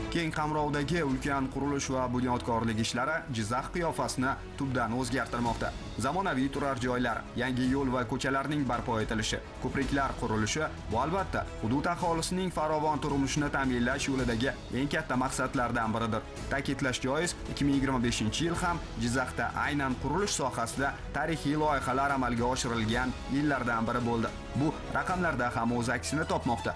Keng qamrovdagi ulkan qurilish va bunyodkorlik ishlari Jizzax qiyofasini tubdan o'zgartirmoqda. Zamonaviy turar joylar, yangi yo'l va ko'chalarning barpo etilishi, ko'priklar qurilishi bu albatta hudud aholisining farovon turmushini ta'minlash yo'lidagi eng katta maqsadlardan biridir. Ta'kidlash joiz, 2025-yil ham Jizzaxda aynan qurilish sohasida tarixiy loyihalar amalga oshirilgan yillardan biri bo'ldi. Bu raqamlarda ham o'z aksini topmoqda.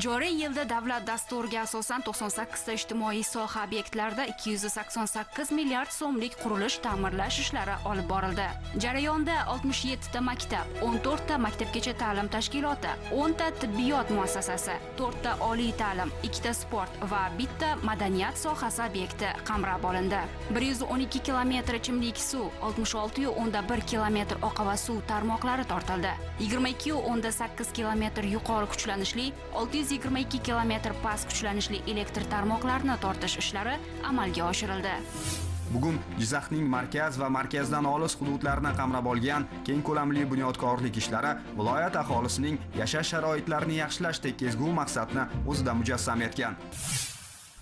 Joriy yilda davlat dasturiga asosan 98 ta ijtimoiy soha obyektlarida 288 milliard so'mlik qurilish ta'mirlash ishlari olib borildi. Jarayonda 67 ta maktab, 14 ta maktabgacha ta'lim tashkiloti, 10 ta tibbiyot muassasasi, 4 ta oliy ta'lim, 2 ta sport va 1 ta madaniyat sohasi obyekti qamrab olindi. 112 kilometr ichimlik suv, 66.1 kilometr oqava suv tarmoqlari tortildi. 22.8 kilometr yuqori kuchlanishli, 622 kilometr past kuchlanishli elektr tarmoqlarini tortish ishlari amalga oshirildi. Bugun Jizzaxning markaz va markazdan olis hududlarini qamrab olgan keng ko'lamli bunyodkorlik ishlari viloyat aholisining yashash sharoitlarini yaxshilashdek ezgu maqsadni o'zida mujassam etgan.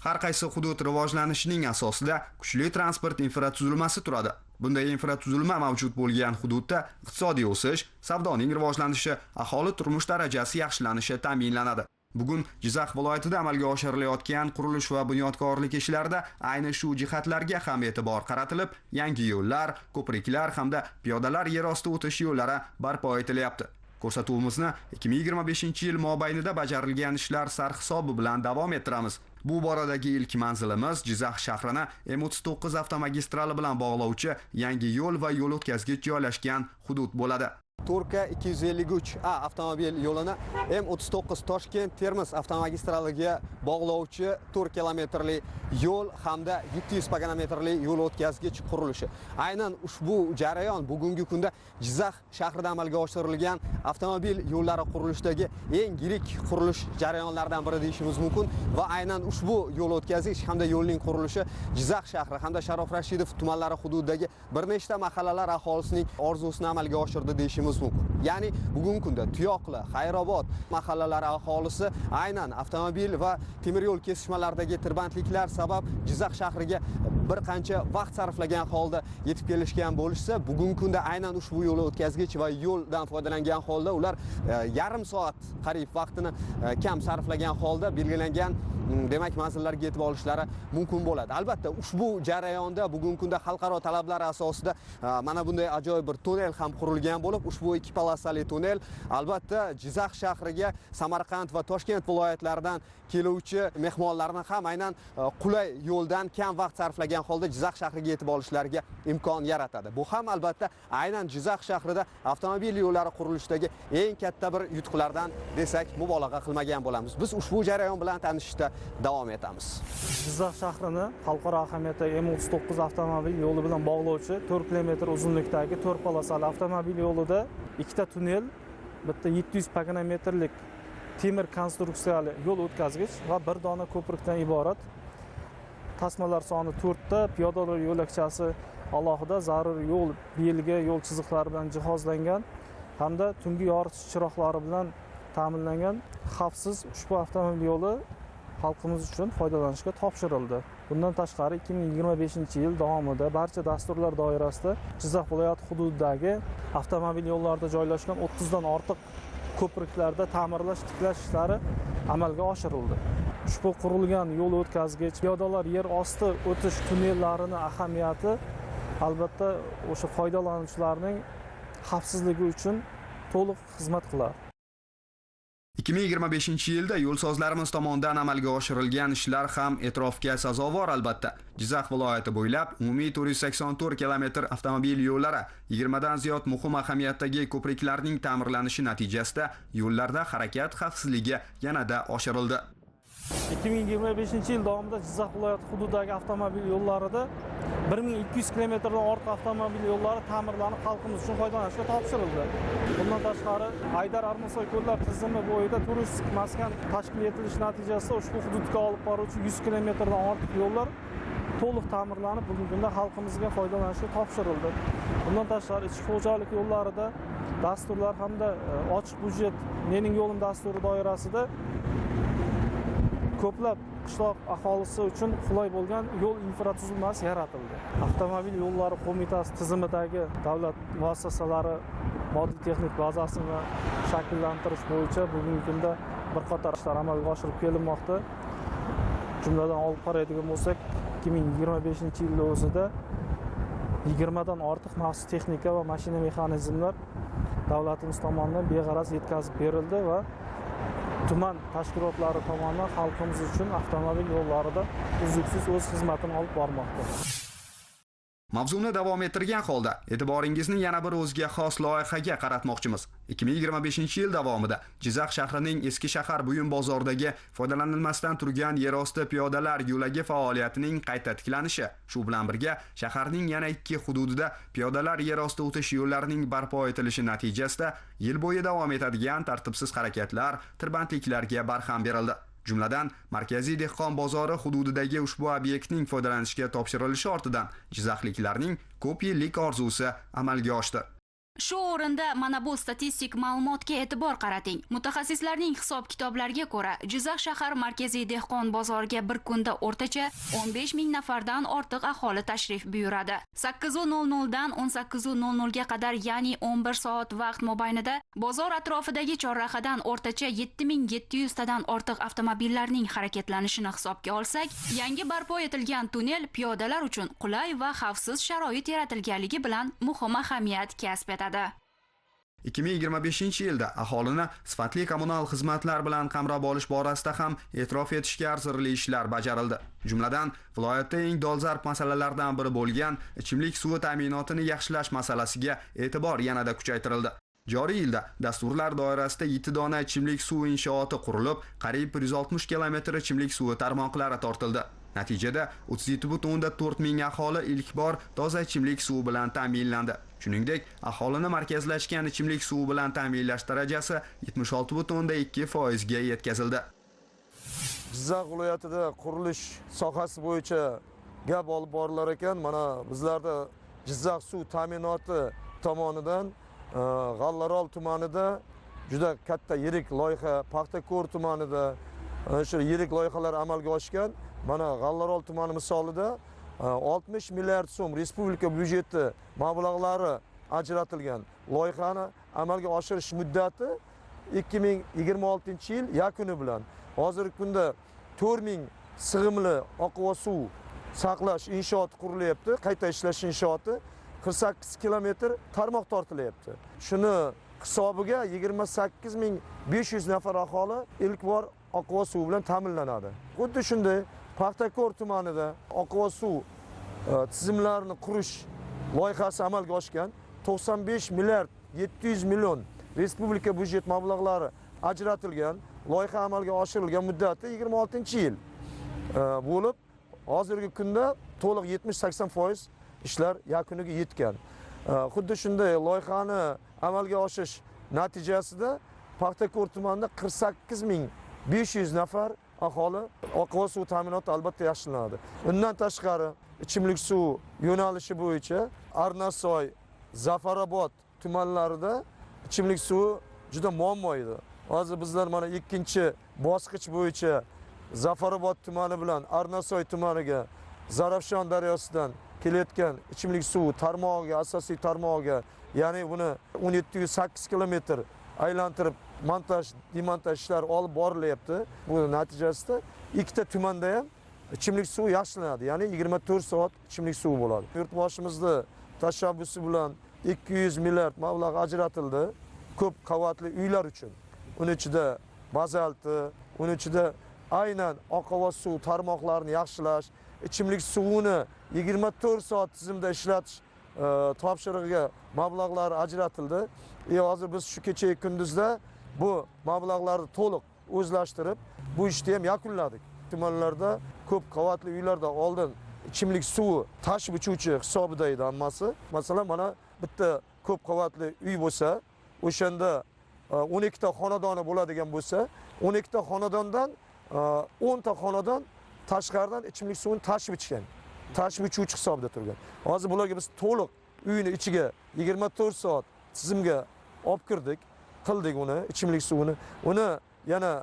Har qaysi hudud rivojlanishining asosida kuchli transport infratuzilmasi turadi. Bunday infratuzilma mavjud bo'lgan hududda iqtisodiy o'sish, savdoning rivojlanishi, aholi turmush darajasi yaxshilanishi ta'minlanadi. Bugun Jizzax viloyatida amalga oshirilayotgan qurilish va bunyodkorlik ishlarida ayni shu jihatlarga ham e'tibor qaratilib, yangi yo'llar, ko'priklar hamda piyodalar yer osti o'tish yo'llari barpo etilyapti. Ko'rsatuvimizni 2025-yil mobaynida bajarilgan ishlar sarhisobi bilan davom ettiramiz. Bu boradagi ilk manzilimiz Jizzax shahrini M39 avtomagistrali bilan bog'lovchi yangi yo'l va yo'l o'tkazgich joylashgan hudud bo'ladi. Turka 253A avtomobil yo'lini M39 Toshkent Termiz avtomagistraliga bog'lovchi 4 kilometrli yo'l hamda 700 pog'onametrli yo'l o'tkazgich qurilishi. Aynan ushbu jarayon bugungi kunda Jizzax shahrida amalga oshirilgan avtomobil yo'llari qurilishidagi eng yirik qurilish jarayonlaridan biri deyishimiz mumkin va aynan ushbu yo'l o'tkazgich hamda yo'lning qurilishi Jizzax shahri hamda Sharof Rashidov tumanlari hududidagi bir nechta mahallalar aholisining orzusini amalga oshirdi deyishimiz mumkin. Ya'ni bugungi kunda Tuyoqli, Xayrobod mahallalari aholisi aynan avtomobil va temir yo'l kesishmalaridagi tirbandliklar sabab Jizzax shahriga bir qancha vaqt sarflagan holda yetib kelishgan bo'lishsa, bugungi kunda aynan ushbu yo'l o'tkazgich va yo'ldan foydalangan holda ular yarim soat qariyb vaqtini kam sarflagan holda belgilangan demak manzillarga yetib olishlari mumkin bo'ladi. Albatta ushbu jarayonda bugungi kunda xalqaro talablar asosida mana bunday ajoyib bir tunnel ham qurilgan bo'lib, ushbu ikki polosali tunnel albatta Jizzax shahriga Samarqand va Toshkent viloyatlaridan keluvchi mehmonlarni ham aynan qulay yo'ldan kam vaqt sarflagan holda Jizzax shahriga yetib olishlariga imkon yaratadi. Bu ham albatta aynan Jizzax shahrida avtomobil yo'llari qurilishidagi eng katta bir yutuqlardan desak mubolag'a qilmagan bo'lamiz. Biz ushbu jarayon bilan tanishishda davom etamiz. Jizzax shahrini xalqaro ahamiyatdagi M39 avtomobil yo'li bilan bog'lovchi 4 kilometr uzunlikdagi 4 polosali avtomobil yo'lida ikkita tunnel, bitta 700 pog'onametrlik temir konstruksiyali yo'l o'tkazgich va bir dona ko'prikdan iborat. Tasmalar soni 4 ta, piyodalar yo'lakchasi alohida zarur yo'l belgi, yo'l chiziqlari bilan jihozlangan hamda tungi yoritish chiroqlari bilan ta'minlangan xavfsiz ushbu avtomobil yo'li xalqimiz uchun foydalanishga topshirildi. Bundan tashqari 2025-yil davomida barcha dasturlar doirasida Jizzax viloyati hududidagi avtomobil yo'llarida joylashgan 30 dan ortiq ko'priklarda ta'mirlash, tiklash ishlari amalga oshirildi. Ushbu qurilgan yo'l o'tkazgich, piyodalar yer osti o'tish tunnellarini ahamiyati albatta o'sha foydalanuvchilarning xavfsizligi uchun to'liq xizmat qiladi. 2025-yilda yo'lsozlarimiz tomonidan amalga oshirilgan ishlar ham e'tirofga sazovor albatta. Jizzax viloyati bo'ylab umumiy 484 kilometr avtomobil yo'llari, 20 dan ziyod muhim ahamiyatdagi ko'priklarning ta'mirlanishi natijasida yo'llarda harakat xavfsizligi yanada oshirildi. 2025-yil davomida Jizzax viloyati hududidagi avtomobil yo'llarida 1200 kilometrdan ortiq avtomobil yo'llari ta'mirlanib xalqimiz uchun foydalanishga topshirildi. Bundan tashqari Aydar Armasoy ko'llar tizimi bo'yida turistik maskan tashkil etilishi natijasida ushbu hududga olib boruvchi 100 kilometrdan ortiq yo'llar to'liq ta'mirlanib bugungi kunda xalqimizga foydalanishga topshirildi. Bundan tashqari ichki xo'jalik yo'llarida dasturlar hamda ochiq byudjet mening yo'lim dasturi doirasida Ko'plab qishloq aholisi uchun qulay bo'lgan yo'l infratuzilmasi yaratildi. Avtomobil yo'llari qo'mitasi tizimidagi davlat muassasalari moddiy texnik bazasini shakllantirish bo'yicha bugungi kunda bir qator ishlar amalga oshirib kelinmoqda. Jumladan olib qaraydigan bo'lsak, 2025-yilda o'zida 20 dan ortiq maxsus texnika va mashina mexanizmlar davlatimiz tomonidan beg'araz yetkazib berildi va tuman tashkilotlari tomonidan xalqimiz uchun avtomobil yo'llarida uzluksiz o'z xizmatini olib bormoqda. Mavzuni davom ettirgan holda e'tiboringizni yana bir o'ziga xos loyihaga qaratmoqchimiz. 2025-yil davomida Jizzax shahrining Eski shahar buyum bozoridagi foydalanilmasdan turgan yerosti piyodalar yo'lagi faoliyatining qayta tiklanishi, shu bilan birga shaharning yana 2 hududida piyodalar yerosti o'tish yo'llarining barpo etilishi natijasida yil bo'yi davom etadigan tartibsiz harakatlar, tirbandliklarga barham berildi. Jumladan, Markaziy dehqon bozori hududidagi ushbu obyektning foydalanishga topshirilishi ortidan jizzaxliklarning ko'p yillik orzusi amalga oshdi. Shu o'rinda mana bu statistik ma'lumotga e'tibor qarating. Mutaxassislarning hisob-kitoblariga ko'ra, Jizzax shahar Markaziy dehqon bozoriga bir kunda o'rtacha 15 ming nafardan ortiq aholi tashrif buyuradi. 8:00 dan 18:00 ga qadar, ya'ni 11 soat vaqt mobaynida bozor atrofidagi chorrahadan o'rtacha 7700 tadan ortiq avtomobillarning harakatlanishini hisobga olsak, yangi barpo etilgan tunnel piyodalar uchun qulay va xavfsiz sharoit yaratilganligi bilan muhim ahamiyat kasb etadi. 2025-yilda aholini sifatli kommunal xizmatlar bilan qamrab olish borasida ham e'tirof etishga arzirli ishlar bajarildi. Jumladan, viloyatda eng dolzarb masalalardan biri bo'lgan ichimlik suvi ta'minotini yaxshilash masalasiga e'tibor yanada kuchaytirildi. Joriy yilda dasturlar doirasida 7 dona ichimlik suvi inshooti qurilib, qariyb 160 kilometr ichimlik suvi tarmoqlari tortildi. Natijada 37,4 ming aholi ilk bor toza ichimlik suvi bilan ta'minlandi. Shuningdek, aholini markazlashgan ichimlik suvi bilan ta'minlash darajasi 76,2% ga yetkazildi. Jizzax viloyatida qurilish sohasi bo'yicha gap olib borilar ekan, mana bizlarda Jizzax suv ta'minoti tomonidan G'allarol tumanida juda katta yirik loyiha, Paxtakor tumanida shu yirik loyihalar amalga oshgan. Mana G'allarol tumani misolida 60 milliard so'm respublika byudjeti mablag'lari ajratilgan. Loyihani amalga oshirish muddati 2026-yil yakuni bilan. Hozirgi kunda 4000 sig'imli oqova suv saqlash inshooti qurilyapti, qayta ishlash inshooti 48 kilometr tarmoq tortilyapti. Shuni hisobiga 28500 nafar aholi ilk bor oqova suv bilan ta'minlanadi. Xuddi shunday Paxtakor tumanida oqova suv tizimlarini qurish loyihasi amalga oshgan. 95 milliard 700 million respublika byudjet mablag'lari ajratilgan. Loyiha amalga oshirilgan muddati 26-yil bo'lib, hozirgi kunda to'liq 70-80% ishlar yakuniga yetgan. Xuddi shunday loyihani amalga oshirish natijasida Paxtakor tumanida 48500 nafar aholi oqova suv ta'minoti albatta yaxshilanadi. Undan tashqari ichimlik suv yo'nalishi bo'yicha Arnasoy, Zafarobod tumanlarida ichimlik suvi juda muammo edi. Hozir bizlar mana ikkinchi bosqich bo'yicha Zafarobod tumani bilan Arnasoy tumaniga Zarafshon daryosidan kelayotgan ichimlik suvi tarmog'iga, asosiy tarmog'iga, ya'ni buni 1708 kilometr aylantirib montaj, demontaj ishlari olib borilyapti. Bu natijasida ikkita tumanda ham ichimlik suvi yaxshilanadi, ya'ni 24 soat ichimlik suvi bo'ladi. Yurtboshimizni tashabbusi bilan 200 milliard mablag' ajratildi ko'p qavatli uylar uchun. Uni ichida bazalti, uni ichida aynan oqova suv tarmoqlarini yaxshilash, ichimlik suvini 24 soat tizimda ishlatish topshirig'iga mablag'lar ajratildi. Hozir biz shu kecha kunduzda bu mablag'larni to'liq o'zlashtirib, bu ishni ham yakunladik. Tumanlarda ko'p qavatli uylarda oldin ichimlik suvi tashib ichuvchi hisobida edi hammasi. Masalan, mana bitta ko'p qavatli uy bo'lsa, o'shanda 12 ta xonadoni bo'ladigan bo'lsa, 12 ta xonadondan 10 ta xonadon tashqaridan ichimlik suvini tashib ichgan, tashib ichuvchi hisobida turgan. Hozir bularga biz to'liq uyni ichiga 24 soat tizimga olib kirdik, qildik uni, ichimlik suvini. Uni yana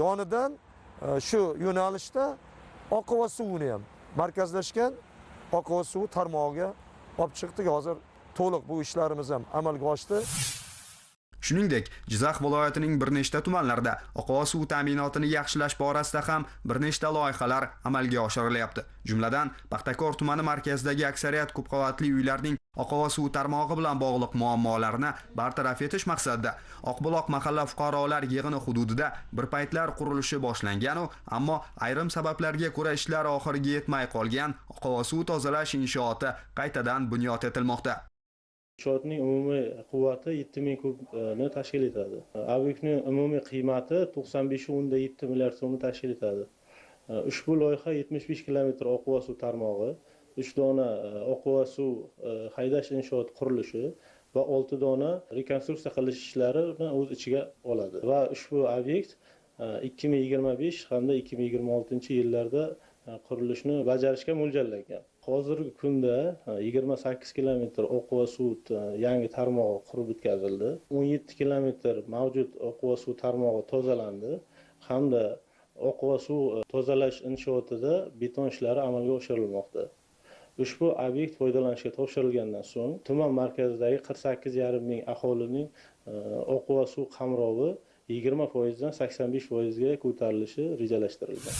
yonidan shu yo'nalishda oqova suvini ham markazlashgan oqova suvi tarmog'iga olib chiqdik. Hozir to'liq bu ishlarimiz ham amalga oshdi. Shuningdek, Jizzax viloyatining bir nechta tumanlarida oqova suv ta'minotini yaxshilash borasida ham bir nechta loyihalar amalga oshirilyapti. Jumladan, Paxtakor tumani markazidagi aksariyat ko'p qavatli uylarning oqova suv tarmog'i bilan bog'liq muammolarni bartaraf etish maqsadida Oqbuloq mahalla fuqarolar yig'ini hududida bir paytlar qurilishi boshlangan-u, ammo ayrim sabablarga ko'ra ishlar oxiriga yetmay qolgan oqova suv tozalash inshooti qaytadan bunyod etilmoqda. Inshootning umumiy quvvati 7000 kubni tashkil etadi. Obyektning umumiy qiymati 95.7 milliard so'mni tashkil etadi. Ushbu loyiha 75 kilometr oqova suv tarmog'i, 3 dona oqova suv haydash inshooti qurilishi va 6 dona rekonstruksiya qilish ishlarini o'z ichiga oladi. Va ushbu obyekt 2025 hamda 2026-yillarda qurilishni bajarishga mo'ljallangan. Hozirgi kunda 28 kilometr oqova suv yangi tarmog'i qurib bitkazildi. 17 kilometr mavjud oqova suv tarmog'i tozalandi hamda oqova suv tozalash inshootida beton ishlari amalga oshirilmoqda. Ushbu obyekt foydalanishga topshirilgandan so'ng tuman markazidagi 48,5 ming aholining oqova suv qamrovi 20% dan 85% ga ko'tarilishi rejalashtirilgan.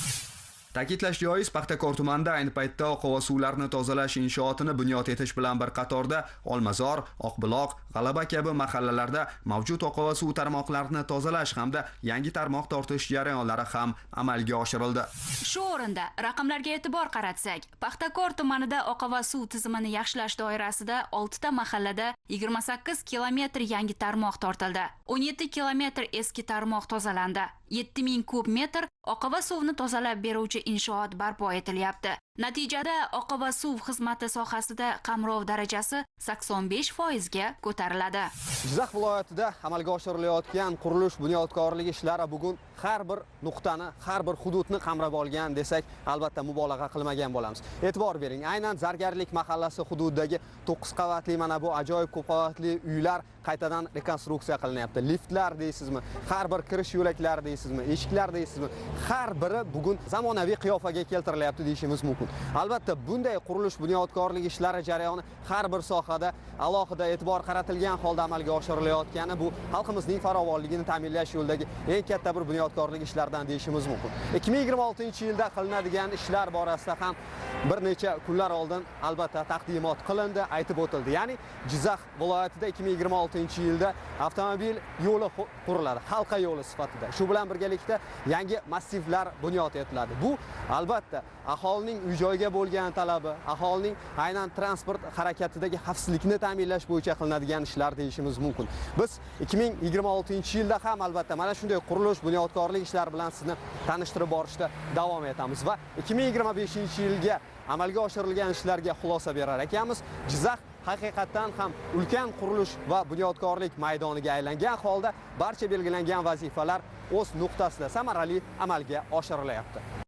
Ta'kidlash joiz, Paxtakor tumanida ayni paytda oqova suvlarni tozalash inshootini bunyod etish bilan bir qatorda Olmazor, Oqbuloq, G'alaba kabi mahallalarda mavjud oqova suv tarmoqlarini tozalash hamda yangi tarmoq tortish jarayonlari ham amalga oshirildi. Shu o'rinda raqamlarga e'tibor qaratsak, Paxtakor tumanida oqova suv tizimini yaxshilash doirasida 6 ta mahallada 28 kilometr yangi tarmoq tortildi. 17 kilometr eski tarmoq tozalandi. 7000 kub metr oqova suvni tozalab beruvchi inshoot barpo etilyapti. Natijada oqova suv xizmati sohasida qamrov darajasi 85% ga ko'tariladi. Jizzax viloyatida amalga oshirilayotgan qurilish bunyodkorligi ishlari bugun har bir nuqtani, har bir hududni qamrab olgan desak, albatta mubolag'a qilmagan bo'lamiz. E'tibor bering, aynan Zargarlik mahallasi hududidagi 9 qavatli mana bu ajoyib ko'p qavatli uylar qaytadan rekonstruksiya qilinyapti. Liftlar deysizmi, har bir kirish yo'laklari deysizmi, eshiklar deysizmi, har biri bugun zamonaviy qiyofaga keltirilyapti deyishimiz mumkin. Albatta, bunday qurilish bunyodkorligi ishlari jarayoni har bir sohada alohida e'tibor qaratilgan holda amalga oshirilayotgani bu xalqimizning farovonligini ta'minlash yo'lidagi eng katta bir bunyodkorlik ishlaridan deyishimiz mumkin. 2026-yilda qilinadigan ishlar borasida ham bir necha kunlar oldin albatta taqdimot qilindi, aytib o'tildi. Ya'ni Jizzax viloyatida 2026-yilda avtomobil yo'li quriladi, halqa yo'li sifatida. Shu bilan birgalikda yangi massivlar bunyod etiladi. Bu albatta aholining uy-joyga bo'lgan talabi, aholining aynan transport harakatidagi xavfsizlikni ta'minlash bo'yicha qilinadigan ishlar deyishimiz mumkin. Biz 2026-yilda ham albatta mana shunday qurilish bunyodkorlik ishlari bilan sizni tanishtirib borishda davom etamiz va 2025-yilga amalga oshirilgan ishlarga xulosa berar ekanmiz. Jizzax haqiqatdan ham ulkan qurilish va bunyodkorlik maydoniga aylangan holda barcha belgilangan vazifalar o'z nuqtasida samarali amalga oshirilyapti.